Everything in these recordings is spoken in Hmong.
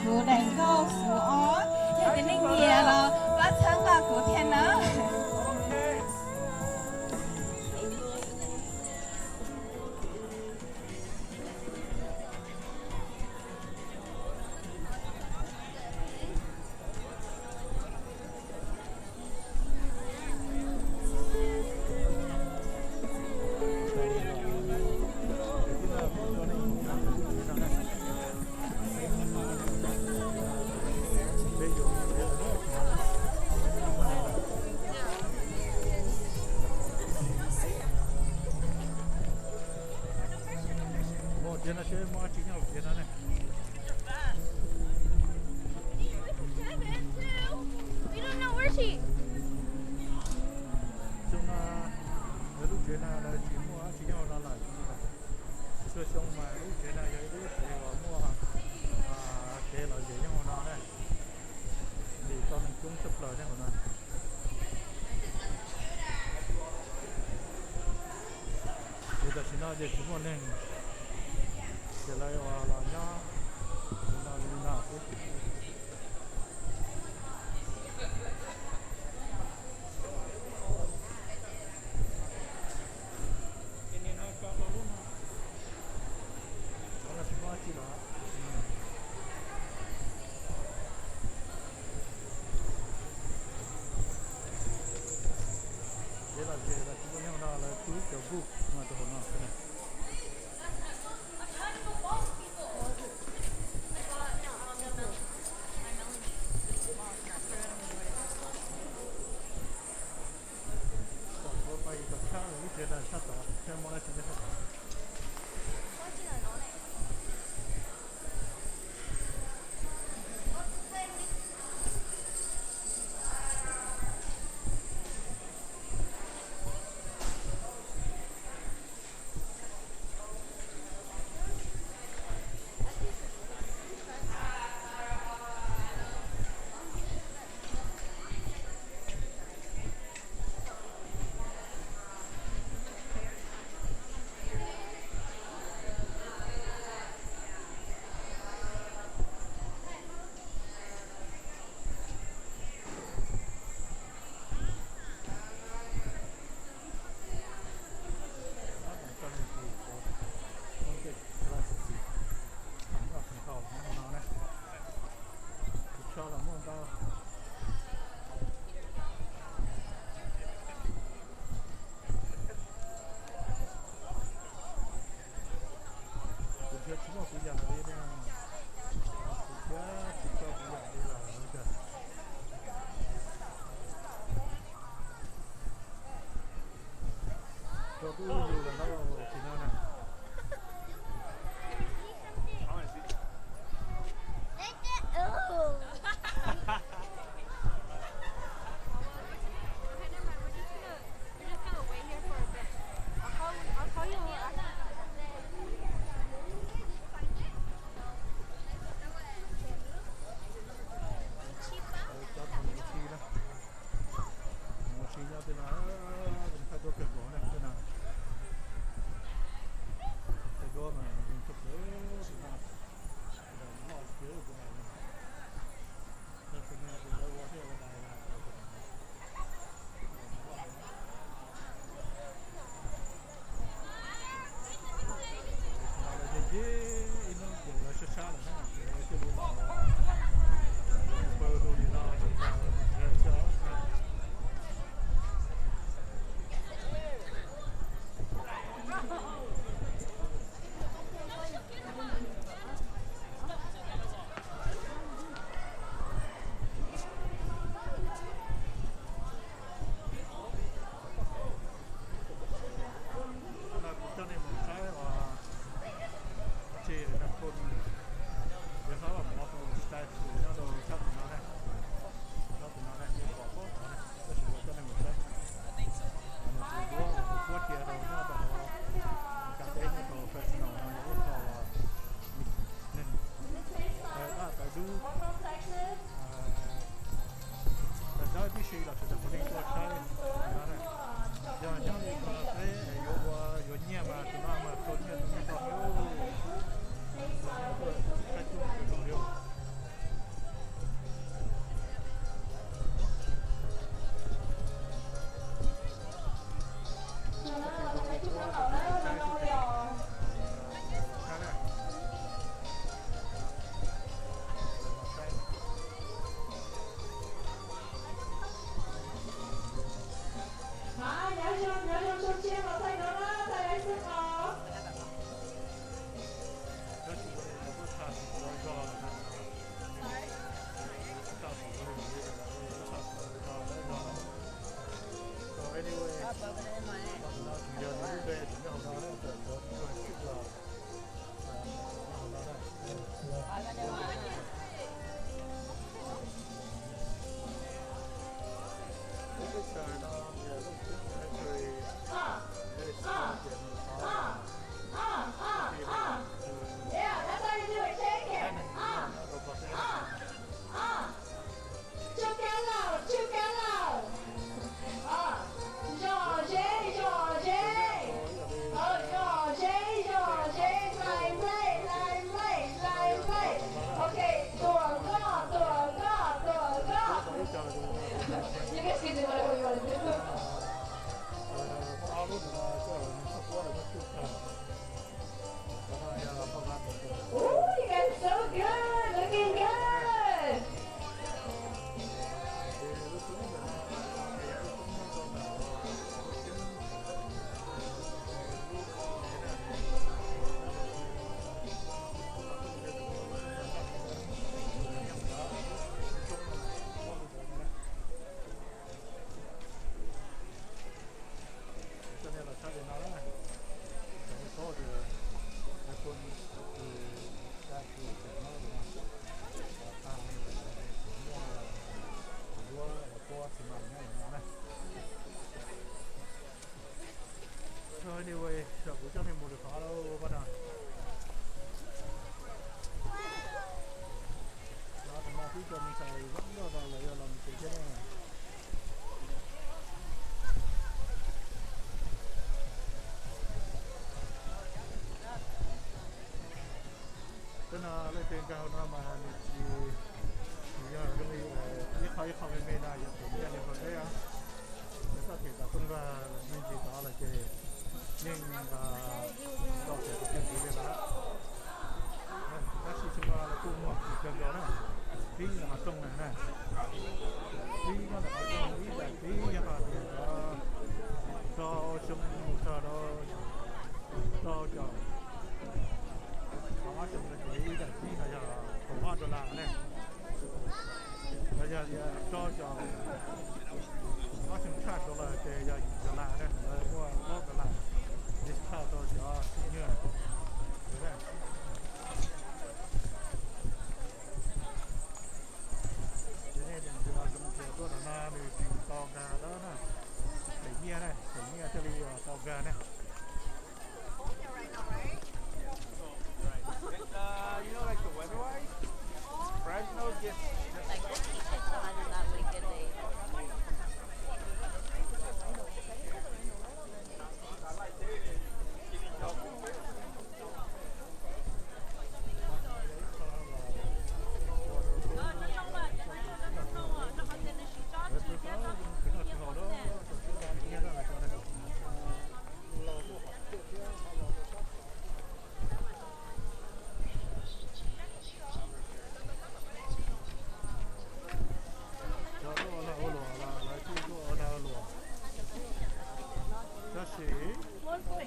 Kuv daim nkauj xus ob, yog tias nej nyiam los pab txhawb nqa kuv thiab na. Muaj tiag no seb muaj dab tsi nyob hauv tiag no ne. Xyoo no lawv lub tsev no lawv tsis muaj dab tsi nyob hauv no lawm. Txhua xyoo mas lub tsev no yog ib lub tsev uas muaj kev lom zem nyob hauv no na, vim tau neeg coob tshaj plaws nyob hauv no. Ces tam sim no ces tsis muaj neeg, ces lawv uas los nyob li no li no xwb. Ces los ces lawv tsis muaj nyob hauv no, lawv pw cov booth no rau hauv no xwb na. Tom qab pab yus tom tshab lub tsev ntawd sab tod, sab muaj dab tsi nyob sab tod. Kuv tso los muaj ntau. Kuv nrhiav tsis muaj kuv yam li na. Kuv nrhiav tsis tau kuv yam li los ua cas. Tso tub yus los no tim no na. Cov mus si na, mus si nyob tej no, thaij tuaj kawg nkaus na tej no. Tej duab mas zoo tshaj plaws, tej no noj kiag tus no. Tej no ces lawv ua thiaj ua dais. Ces ib hnub ces lawv sab sab lawm na, ces lawv thiaj li los pawg lug li no. Kuv coj nej mus saib os, tsis na, yuav hlob los mov tus style nyob rau sab tim no na, sab tim no na, nej pom pob tod na, tab sis kuv coj nej mus saib. Nws tus duab, tus duab cia rau nyob rau hauv Kav Teb nyob rau Fresno no yog ib qho neeg tawv daj tawv dub, tawv dawb tib si los tsis tau qhov neeg tuaj saib no na. Yog nyob li qhov no peb yuav ua yuav nyiaj mas tus no mas rau nyiaj rau nyiaj rau. Saib coob kawg nkaus li. Coj me ntxhais zoo nkauj no los yog los mus tsev thiab na. Teb no leej twg nkag hauv no mas nws tsis, nws yog zoo li ib qho ib qho me me no yuav tsum nyiaj li hauv teb os. Lawv txoj kev tom rooj vag me ntsis tod lawm ces yeej tau kev tus twg ntxiv li lawm. Tab sis xyoo no lawv kuj muag kim kawg nkaus na. Tib ntawm qhov rooj na na, tib nyob ntawm qhov rooj ib daim tib yog tias cov rau xyoo mus txog rau, rau caum, ob xyoo no ces ib daim tib no yog kaum ob dollar ne. Los yog tias rau caum ob xyoo tshaj saud lawm ces yog yim dollar ne, lawv muaj plaub dollar discount rau cov senior. Ces nej ntsia zoo tias tuaj tom no nws tsis tau nkag dawb na, them nyiaj na, them nyiaj thiaj li tau nkag na. Cov tuaj ua lag ua luam los lawv kuj tuaj ua lag ua luam, tab sis lawv cov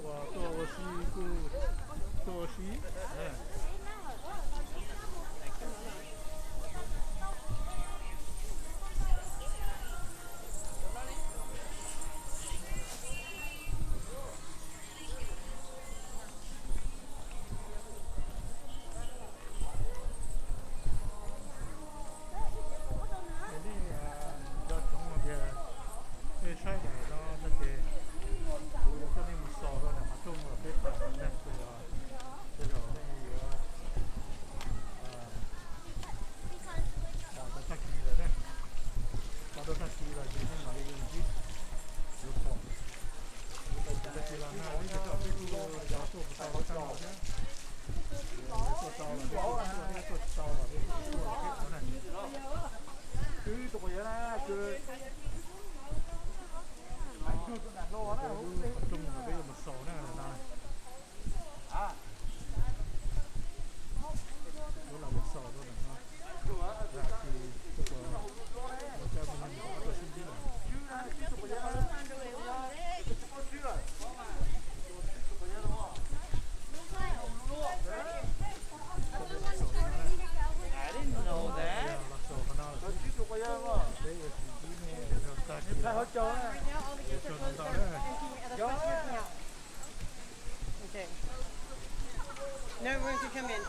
uas tuaj ua si kuj tuaj ua si. Nej nco ntsoov tias nej saib daim no no ces kuv yuav coj nej mus xaus rau nram qhov rooj uas peb pais na, ces tej zaum nej yuav pom rau tag kis lawm ne. Pom rau tag kis lawm ces nej mam li ntsib yuav pom. Tag kis los nag ib tsam peb kuj cov tuaj puas tau lawv tag los thiab. Tuaj tau los peb kuj tuaj thiab, tuaj tsis tau los peb kuj tuaj thiab no na. Lub qhov rooj uas peb yuav mus xaus na no. Lub los mus xaus rau ntawm no. Yog hais tias tuaj ua cab me neeg tuaj sib ntsib lawm. Los xaus qhov no lawm xwb, peb yuav tsis ntsib nej rau tag kis los, ua tsaug ntau ntau na. Okay. No, where to come in?